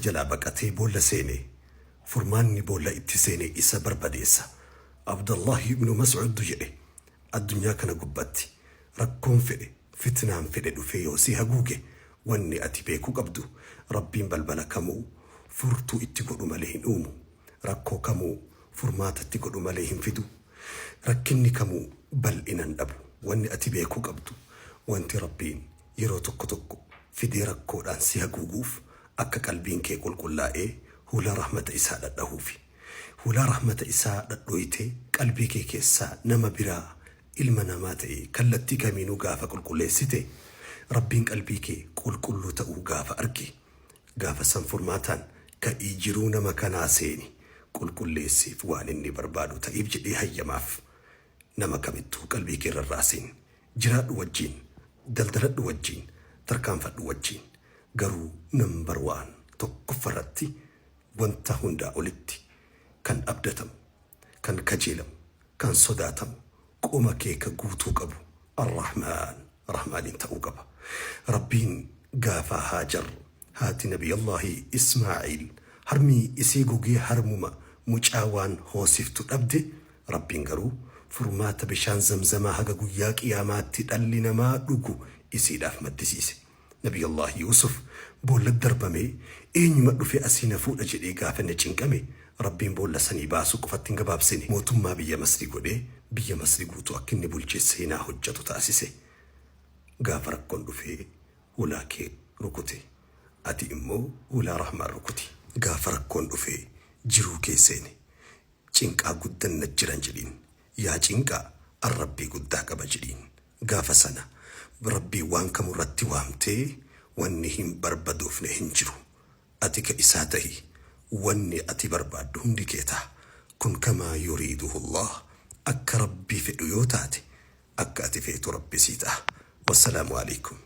jalaa baqatee boolla seene, furmaanni boolla itti seene isa barbadeessa. Abdallahi ibnu Mas'uudtu jedhe, Addunyaa kana gubbatti rakkoon fedhe, fitnaan fedhe dhufee yoo si haguuge, wanni ati beekuu qabdu, Rabbiin balbala kamuu furtuu itti godhu malee hin uumu. Rakkoo kamuu furmaata itti godhu malee hin fidu. Rakkinni kamuu bal'ina hin dhabu. Wanni ati beekuu qabdu, wanti Rabbiin yeroo tokko tokko fidee rakkoodhaan si haguuguuf akka qalbiin kee qulqullaa'ee hulaa rahmata isaa dhadhahuufi. Hulaa rahmata isaa dhadhooytee qalbii kee keessaa nama biraa ilma namaa ta'e kallattii kamiinuu gaafa qulqulleessite Rabbiin qalbii kee qulqulluu ta'uu gaafa arge gaafa san furmaataan ka'ii jiruu nama kanaa seeni qulqulleessiif waan inni barbaadu ta'iif jedhee hayyamaaf. Nama kamittuu qalbii kee rarraasiin. Jiraadhu wajjiin, daldaladhu wajjiin, tarkaanfadhu wajjiin. Garuu number one tokkoffarratti wanta hundaa olitti kan abdatamu, kan kajeelamu, kan sodaatamu, qoma kee ka guutuu qabu Ar-Rahmaan Rahmaaniin ta'uu qaba. Rabbiin gaafa Haajar haati Nabiyallaahi Ismaa'iil harmi isii gogee harmuma mucaa waan hoosiftu dhabde Rabbiin garuu furmaata bishaan zamzamaa haga guyyaa qiyaamaatti dhalli namaa dhugu isiidhaaf maddisiise. Nabiyallaahi Yuusuf boollatti darbamee eenyuma dhufee asii na fuudha jedhee gaafa inni cinqame Rabbiin boolla sanii baasuu qofatti hin gabaabsine. Mootummaa biyya Masrii godhee biyya Masrii guutuu akka inni bulchee seenaa hojjatu taasise. Gaafa rakkoon dhufee hulaa kee rukute ati immoo hulaa Rahmaan rukuti. Gaafa rakkoon dhufee jiruu kee seene Cinqaa guddan na jiran jedhiin. Yaa cinqaa an Rabbii guddaa qaba jedhiin. Gaafa sana Rabbiin waan kamu irratti waamtee wanni hin barbadoofne hin jiru. Ati ka isaa tahi wanni ati barbaaddu hundi kee taha. Kun kamaa yuriiduhullaah akka Rabbii fedhu yoo taate akka ati feetu Rabbi sii taha. Wassalaamu aleykum.